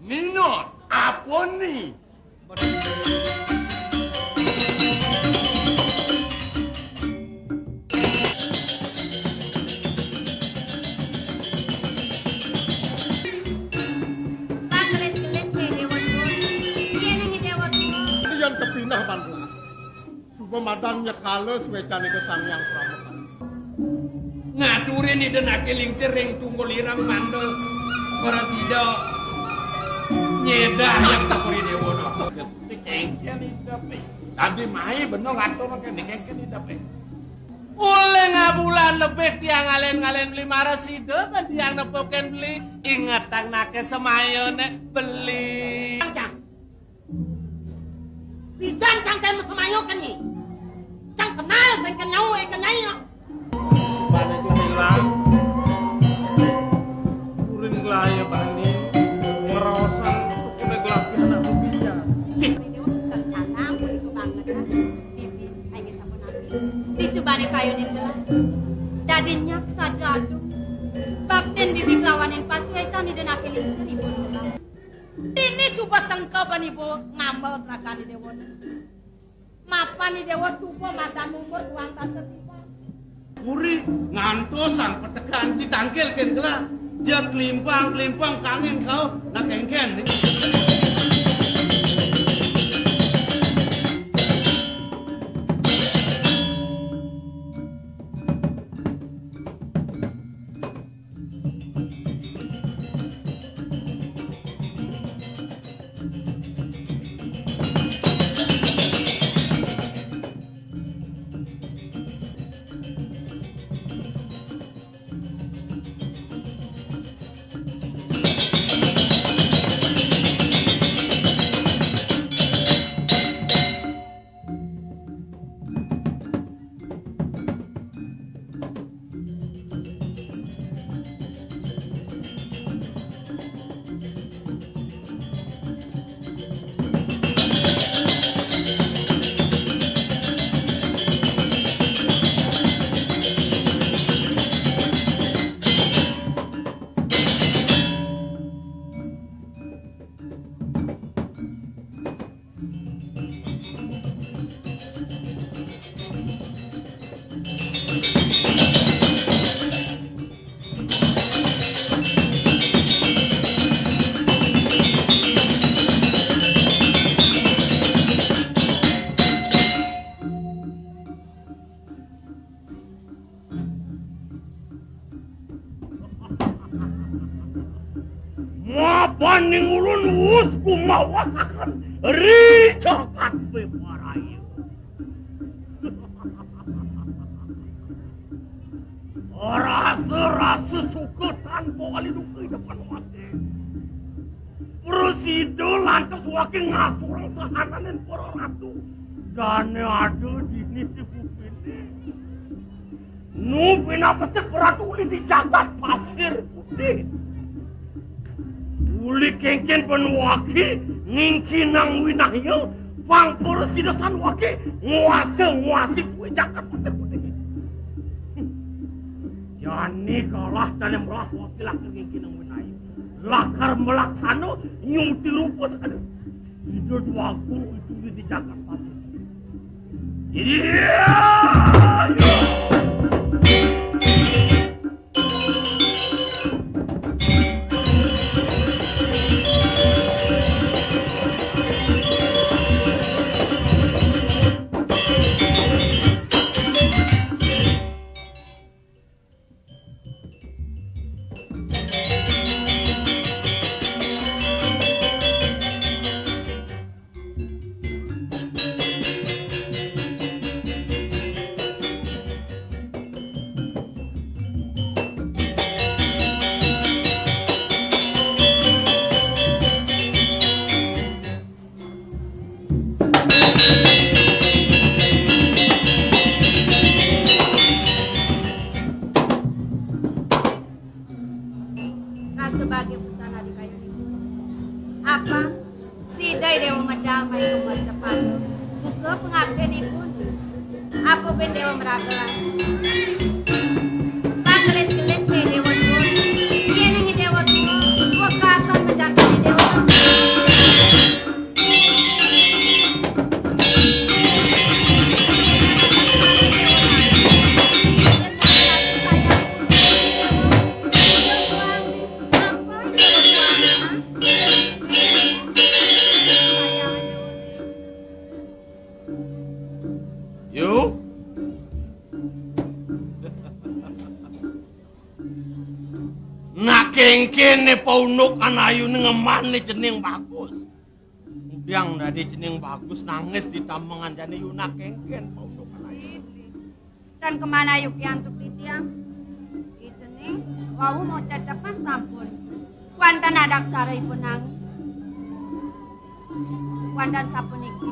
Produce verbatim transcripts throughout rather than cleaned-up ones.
Minot, apa ni? Panggelis-gelis nih Déwa Tuwun. Iya nih Déwa Tuwun. Yan kepinah, Pandhu. Suba madan nyekala suécané Ida Sang Hyang Pramakawa. Ngaturin Ida naké lingsir ring tunggul ireng mangda prasida nyédah yang takuri déwa. Kénkén Ida, Pé. Dadi mai bena ngatur kéné kénkén Ida, Pé. Olih ngabulan lebih tiang ngalen-ngalen beli mara sida kan tiang nepukin beli ingetang naké semayané beli. Pidan cang kén masemaya kén nyi. Cang kenal sing kén nyau, eh, kén nyai, ya. Bane itu hilang. Kurin gelaya bani. Ngeraosan kuda gelap anak bibirnya. Ini bukan sana, aku itu banget, ya. Bibi, ayo sampun nabi. Di subane kayunin gelah. Dadi nyak saja aduh. Baktin bibi kelawanin pasuecan ida napi lingsir ibun gelah. Dini suba sengka ban ibu ngambel ragan Déwa. Mapan Déwa suba madan umur duang dasa tiga. Puri ngantos sang petekan citangkil kén gelah. Jeg klimpang-klimpang kangin kau nak kénkén nih. Mapaning ulun wus kumawasaken ri jagat Bebarayu. Rasa-rasa suka tanpa kali duka ida panuwati. Prasida lantas waki ngasurang sahananing para ratu. Dane ada dini di bumi ini. Nu pinapesik beratu uli di jagat pasir putih. Uli kénkén panuwaki ngingkinang winaya pang prasida sané waki nguasa nguasi kuwi jagat pasir putih. Jani kalah dane melah waki lakar ngingkinang winaya. Lakar melaksana nyuti rupa sekali. Ida dua guru itu di jagat pasir. Iya. Kasubagin pesan adi kayun ibu. Apa? Sida Déwa medal main umur cepat. Buka pengabdian ibu. Apa ben Déwa meraga? Panggelis-gelis nih Déwa Tuwun. Iya nih Déwa Tuwun. Wekasan menjadi Déwa. Kéngkén né paundukan ayuné ngemban né cening bagus. Ngudiang dadi cening bagus nangis di tambengan jani yunak kéngkén paundukan ayu. Tan kemana ayu ki antuk titiang? I cening wau mau cacapan sampun. Kuantan adak sara ipun nangis. Kuantan sapuniki.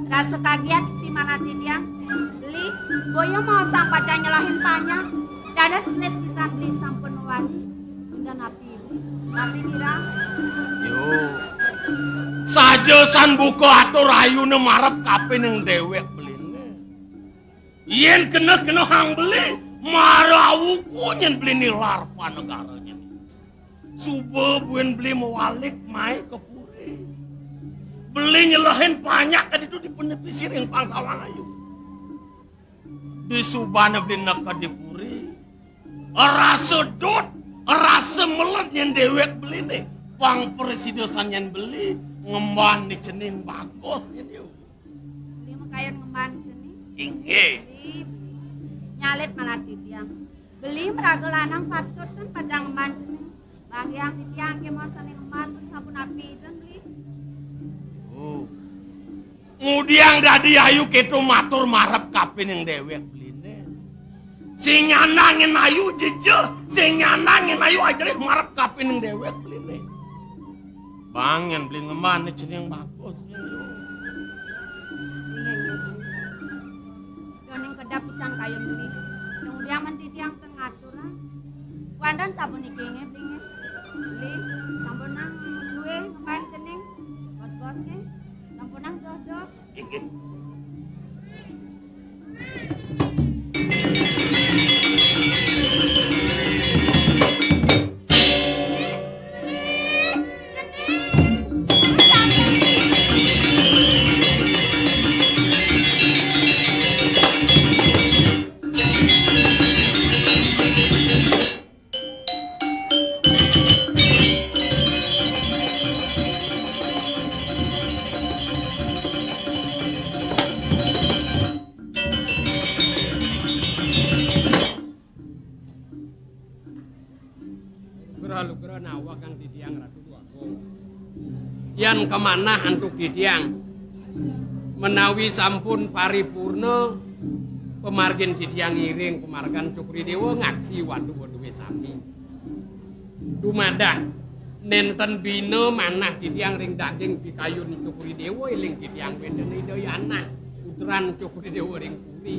Rasa kaget di mana titiang. Beli, boya mau sang pacang nyelahin panjang. Dados kenis pisan beli sampun mawali. Dan api, tapi kirang. Yo. Saja san buka atur ayuné marep kapining déwék beliné. Yén keneh-kenehang beli, mara awuku nyén beli nilar panegara nyén. Suba buin beli mawalik mai ka puri. Beli nyelehin panjak ka ditu dipun nepisi ring pangkawang ayu. Di subané beli neked di puri, rasa dot, rasa meled nyén déwék beliné. Pang prasida san nyén beli ngemban di cening bagus nyén yu. Beli makayun ngemban cening. Inggih. Beli, beli. Nyalit malah titiang. Beli maraga lanang patut kan pacang ngemban cening. Banggiang titiang kémon sané ngemban pun sampun api dan beli. Oh. Ngudiang dadi ayu kéto matur marep kapining déwék beliné. Sing nyanangin ayu jeje, sing nyanangin ayu ajerih marep kapining déwék beliné. Bang, yén beli ngemban né cening bagus. Inggih, inggih, beli. Doning kedap pisan kayun beli. Ngudiang men titiang ten ngatur, ah. Kuantan sapuniki nggih, beli nggih. Beli, sampunang sué ngemban cening. Bos-bos nggih. Sampunang doh-doh. Lugra-lugra nawakang titiang Ratu Déwa Agung. Yan kamanah antuk titiang, menawi sampun paripurna pamargin titiang ngiring pamargan Cokor I Déwa ngaksi wadu-waduné sami. Dumadak nénten bina manah titiang ring daging pikayun Cokor I Déwa, éling titiang wénten Ida Yana, putran Cokor I Déwa ring puri.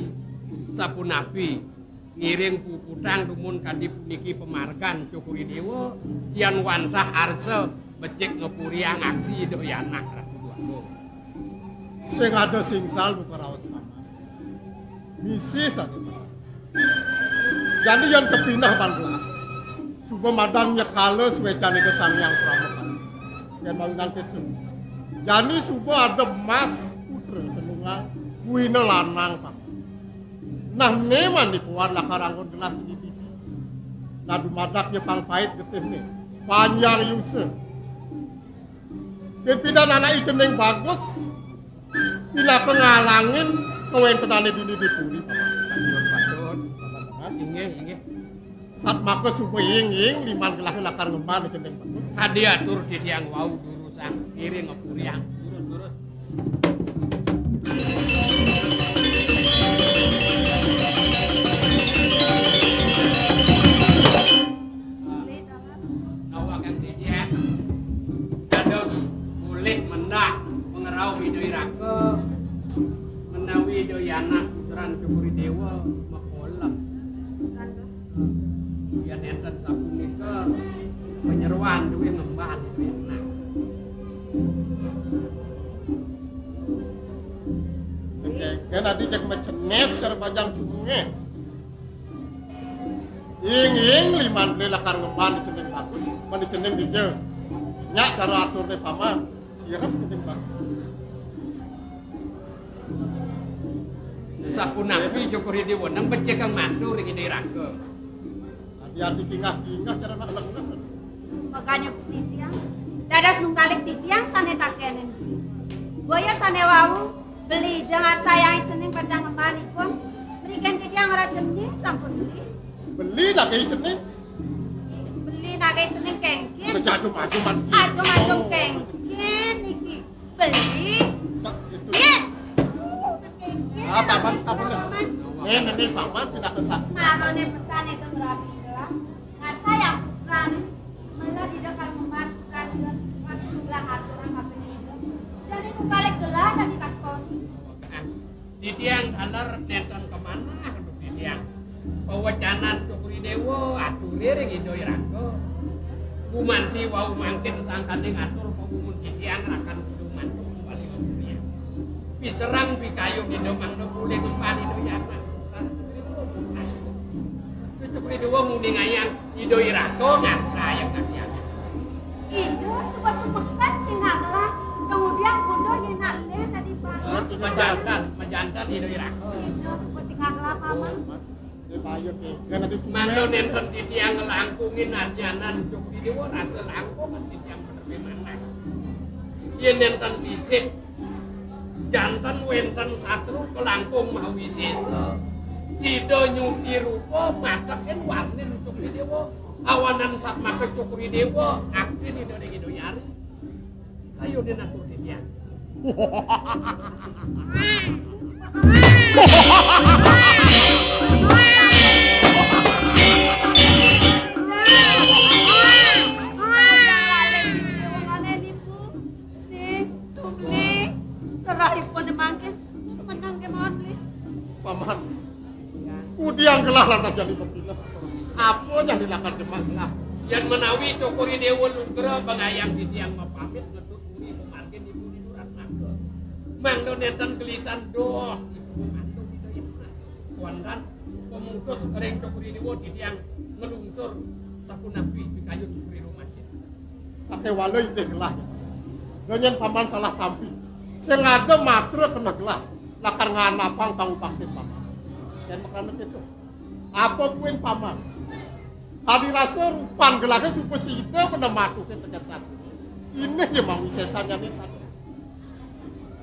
Sapunapi ngiring puputang dumun kadi puniki pamargan Cokor I Déwa, yan wantah arsa becik ngapuriang aksi Ida Yana Ratu Déwa Agung. Sing ada singsal buka raos paman. Misi saja. Jani yan kepinah ban belah. Suba madan nyekala suécan Ida Sang Hyang Pramukami. Yan mawinan kéto. Jani suba ada mas putra senunggal, buina lanang paman. Nah, né mani kuat lakar anggon gelah sigi titi. Nah, dumadak ya pang pait getihné. Panjang yusa. Pipidan anak i cening bagus. Pinaka ngalangin kawéntenané dini di puri, Paman. Patut, patut. Hah? Inggih, inggih. Satmaka suba ing-ing liman gelahé lakar ngemban i cening bagus. Kadi atur titiang wau durusang ngiring ngapuriang. Durus, durus. Nawakan titiang. Dados mulih mendak pangrauh Ida Iraka menawi Ida Yana putran Cokor I Déwa makolem. Yén énten sapunika, panyeroan duwé ngemban duwé anak. Kén adi cék macenés cara bajang cungé. Ing-ing liman beli lakar ngemban di cening bagus, men di cening dija. Nyak cara aturné paman, sirep cening bagus. Sapunapi Cokor I Déwa nang becik kang matur ring Ida Iraka. Adi-adi kingah-kingah cara nak lengah. Makanya titiang. Dados nungkalik titiang sané takénin. Boya sané wau beli jangat sayang cening pacang ngemban ipun. Mrikan titiang ora cening sampun beli. Beli nak i cening. Kayak jeneng kengkin. Aja ajum-ajuman. Ajum-ajum kengkin iki. Beli. Cak, itu. Yen. Apa, apa, apa, apa? Ini, ini, Paman pindah ke sana. Marone pesan itu ngerapi gelas. Nah, saya putrane. Mula tidak kalau membantu kan dia. Masuk bilang aturan apa ini. Jadi, balik gelas tadi takon. Titiang taler nenten kemanah, aduh, titiang. Pewecanan Cokor I Dewa, ature ring Ida I Raka. Gumanti wau mangkin sangkane ngatur pawungun titiang rakan sida mantuk kembali ka puri. Piserang pikayun Ida mangda polih ngemban Ida I Anak. Cokor I Dewa nguningayang Ida I Raka ngarsayang titiang. Ida suba sumekat sing ngaglah, kemudian bunda nyenak le tadi pagi. Majanten, majanten Ida I Raka. Ida suba sing ngaglah, Paman. Mangda nenten titiang nglangkungin anyanan Cokor I Dewa, rasa langkung titiang bener manah. Yen nenten sisip, janten wenten satru kalangkung mawisesa. Sida nyuti rupa matekin warnin Cokor I Dewa. Awanan satmaka Cokor I Dewa, aksin Ida ring Ida Yari. Ayo, den atur titiang. Nih, Tumli, rerahipun mangkin, terus menang kemawon, Li. Paman, pudiang gelah lantas jani pepilep. Apa jani lakar jemak gelah? Yen menawi Cokor I Dewa nugra bangayang titiang mapamit ngetut puri pamargin ibu ninurat mangga. Mangda nenten gelisan doh ibu mantu kita ibu. Wonten pemutus ring Cokor I Dewa titiang ngelungsur sapunapi pikayun Cokor I Dewa mangkin. Sakéwala inggih gelah. Lah yén paman salah tampi, sing ada matra kena gelah, lakar nganapang pangubaktin paman. Yén makrana kéto. Apa buin paman? Adi rasa rupan gelahé suba sida kena matuhin tekén satu. Inih ya mawisésan nyané satu.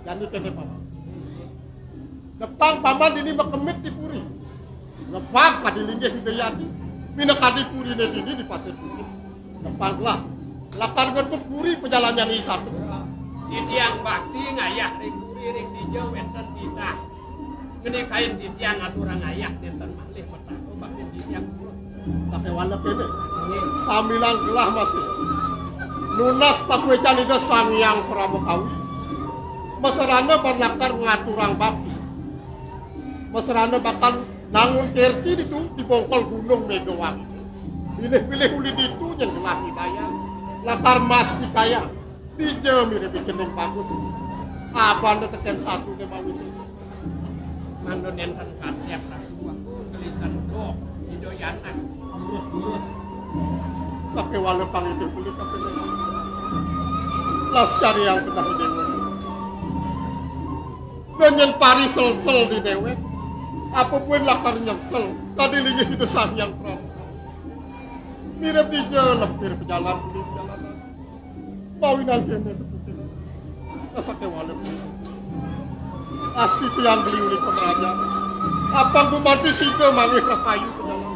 Jani kéné, Paman. Nepang Paman dini makemit di puri. Ngebag kadi linggih Widayati. Minakadi puriné dini di Pasir Putih. Nepang lah. Lakar ngetut puri pajalan nyané satu. Titiang bakti ngayah ring puri ring dija wénten titah. Ngenikain titiang aturang ayah nénten malih petaka bakti titiang purun. Sakéwala kéné. Nggih. Sambilang gelah masih. Nunas pasuécan Ida Sang Hyang Parama Kawi. Masrana ban lakar ngaturang bakti. Masrana bakal nangun kerti ditu di bongkol Gunung Mégawangi. Pilih-pilih uli ditu yén gelah nyidayang. Lakar mastikayang. Dija mirib cening bagus. Abana tekén satuné mawisésa. Mangda nénten kasiat Ratu Agung, gelisan doh, Ida Yana, jurus-jurus. Sakéwala pangidih beli kapilih. Las cari yang benah déwa. Nyen pari selsel di déwék. Apa buin lakar nyesel? Tadi linggih Ida Sang Hyang Prabu. Mirib dija lempir pejalan beli pejalanan. Mawinan kéné tepukin. Sasakéwala. Asti tiang beli uli pemerajan. Apang gumanti sida manggih rahayu pejalan.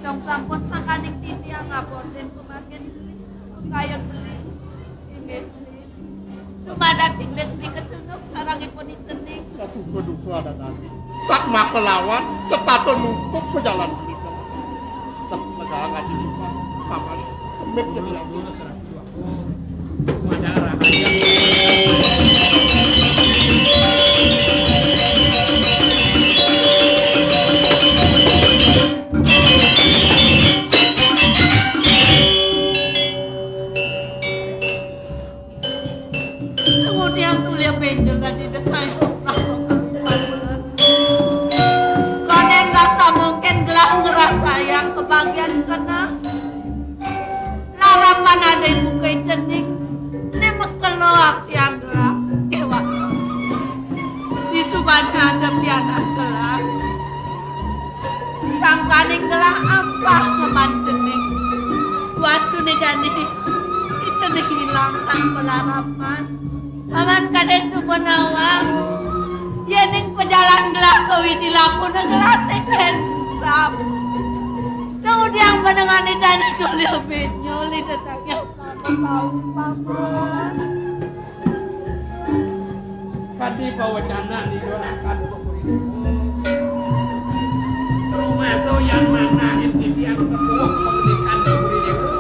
Dong sampun sangkaning titiang ngabortin pamargin beli. Kayun beli. Inggih. Dumadak tinglis beli kecunduk sarangipun icening. Kasuka duka ada nanti. Sak maka lawan, setata nutup pejalan beli. Dah, pegangan di paman. Kemit ya, ya. Kemudian tulia penjel dan di desa yang pernah mengalami. Konen rasa mungkin gelah ngerasayang kebagian kena. Larapan ada buka cening. Ini mekelo ati anggra. Dewa. Di subana ada pianak gelah. Sangkaning gelah ampah ngeman cening. Wastune jani, cening ilang tan pelarapan. Paman kadén suba nawang. Yéning pejalan gelah kawidi lakuna gelah sing kén sap. Udiang panengane jani tulya benya lidah sangyang paman. Kadi pawecanan Ida Raka Cokor I Dewa. Rumasa yan manah ing titiang ketuwek pangandikan Cokor I Dewa.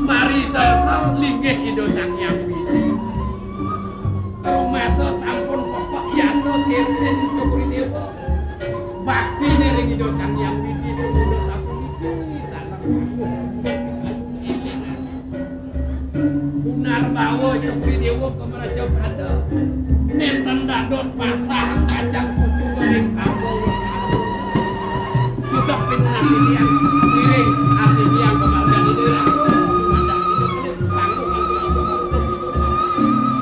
Mari selsel linggih Ida Sang Hyang Widi. Rumasa sampun pepek yasa kirtin Cokor I Dewa. Baktine ring Ida Sang Hyang Widi tumunda sapuniki, taler. Punarbawa Cokor I Dewa kamraja pada. Nenten dados pasah kacang pucung ring kampung. Kita pinten ati titiang, ngiring ati titiang pamargane Ida Ratu.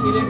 Ngiring.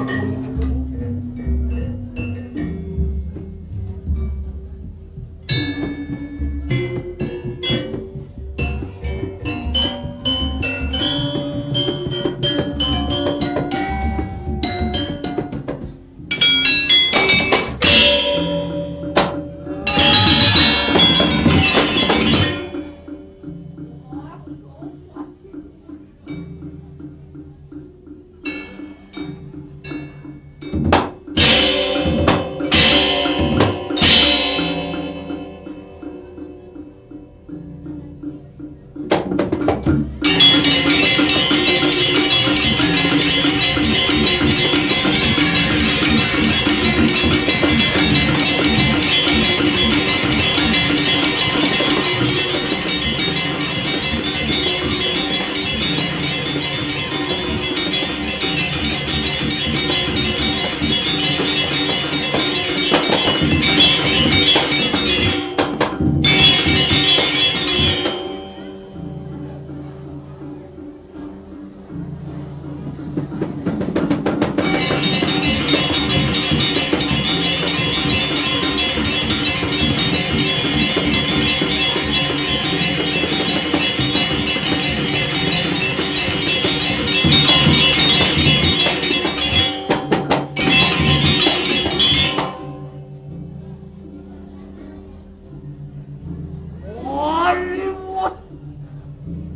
Hollywood.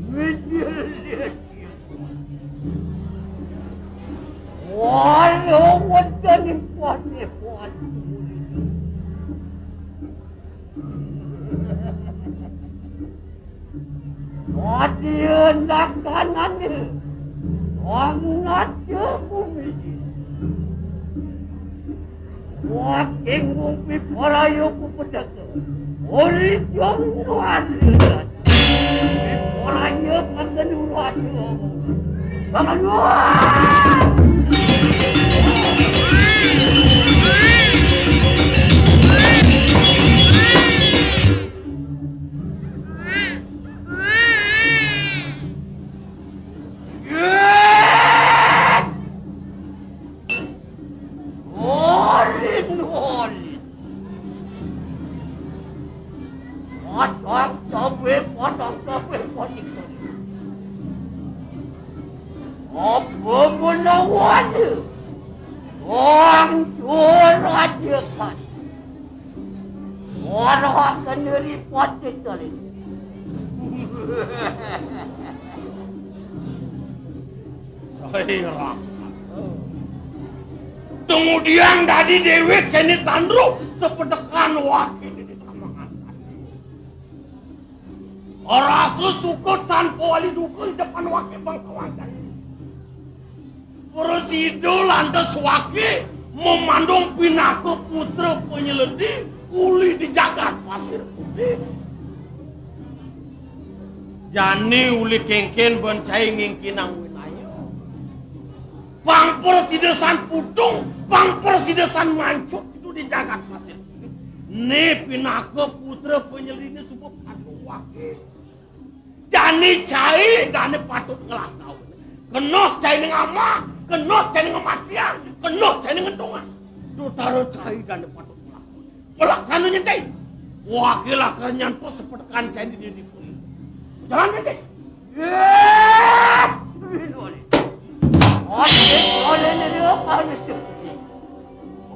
Middle East. Walau wonten ing paneh-paneh. Adi enak tanane. Angat ya bumi. Waking ngumpi paraya ku pedaka. Ori jam nuan. Paraya pagenu raja. Pagenu. Olin, olin. Potong tobe, potong tobe, potong tobe. Apa menawa ada? Wong tua raja kan. Ora kena ripot kecuali. Saya raksasa. Kemudian dadi dewek jani tandru sepedekan waki di tamangan. Rasa suka tanpa wali duka di depan waki bangsawan jani. Prasida lantas waki memandung pinaka putra penyeledi uli di jagat Pasir Putih. Jani uli kengken bencai ngingkinang winaya. Pang prasida san putung, pang prasida san mancut itu di jagat Pasir Putih. Ni pinaka putra penyeledi suba padung waki. Jani cai dane patut nglakau. Kena cai ning amah, kena cai ning ngamatiang, kena cai ning ngentungan. Tutara cai dane patut nglakau. Pelaksana nyenti. Waki lakar nyantos sepedekan cai di diri pun. Jalan nyenti. Eh, ini wali. Oke, oleh ini dia kau nyenti.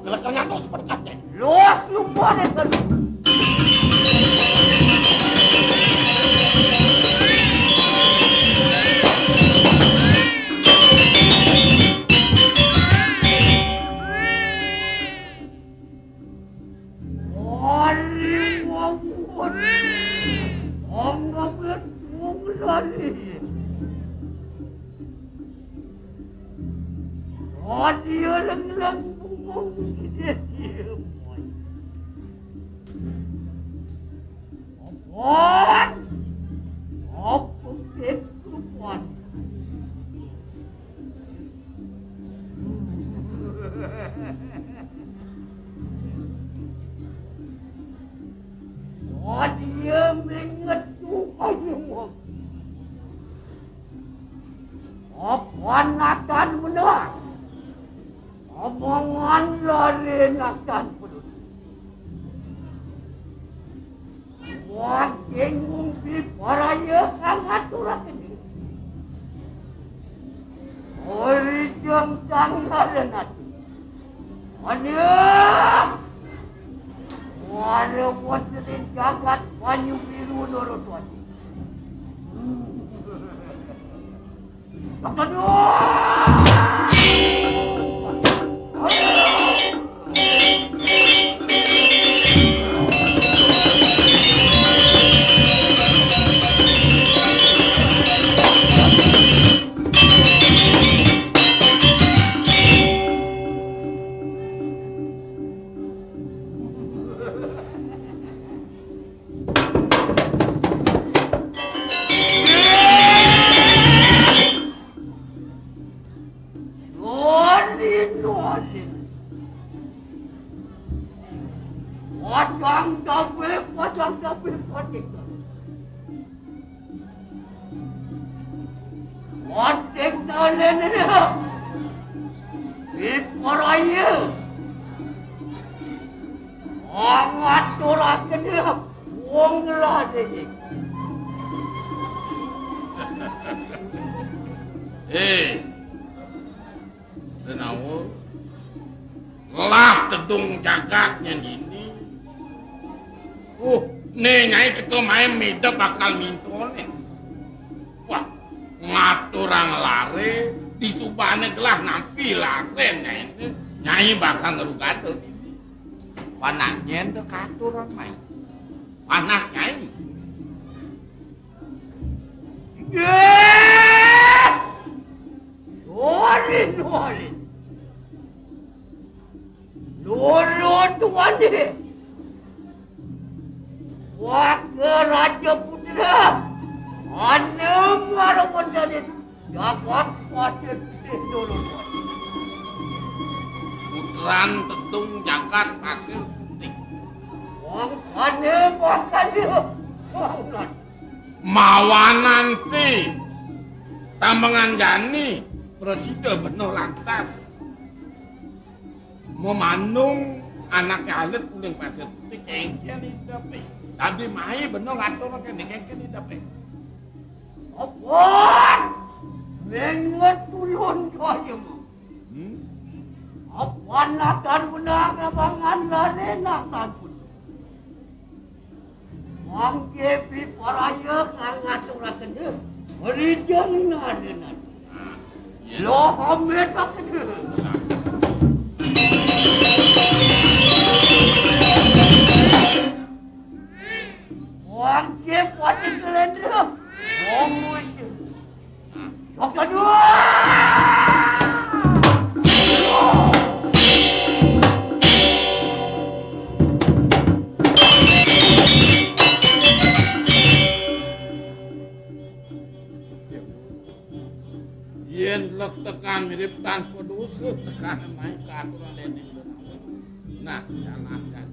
Gelek ternyata seperti kaca. Los lumpuh deh kan. Lari. Raja lengleng bungong di dia. Apaan? Apa kekerupan? Raja mengetuk ayam. Apa natan benar? Omongan lari natan perut. Waging ngumpi paraya kang aturaken. Ori jeng tanggalan ati. Aduh! Wara wonten ing jagat banyu biru loro tuan. Nolin, nolin. Padang tabih, padang tabih, padang tabih. Padang tabih, Iparaya. Ngaturaken wong lare. Eh, Senawa lah tedung jagat nyandini. Uh, ne nyai teka main meda bakal mintone. Wah, ngaturang lare, disubane gelah nampi lare nyai, nyai bakal ngerugada. Panah nyen teka aturan main. Panah nyai. Yeh! Nuwun, nuwun. Nurut wani. Waka Raja Putra. Anem marwandane jagat Pasir Putih nurut wani. Putran tedung jagat Pasir Putih. Wong kane bakal dia. Wong Mawananti tambangan jani prasida bena lantas mamandung anake alit uling Pasir Putih kengken idepe. Dadi mai bena ngaturake kengken idepe. Apa? Menget tulun kaya mau. Hmm? Apa natan benang abangan lare natan pun. Mangke piparaya kang ngaturaken rijeng nadenan. Lo amit aken. Mangke pati kelendra. Ngomong. Yen lek tekan mirip tanpa dosa, tekan naik ke aturan dening. Nah, jalan kan.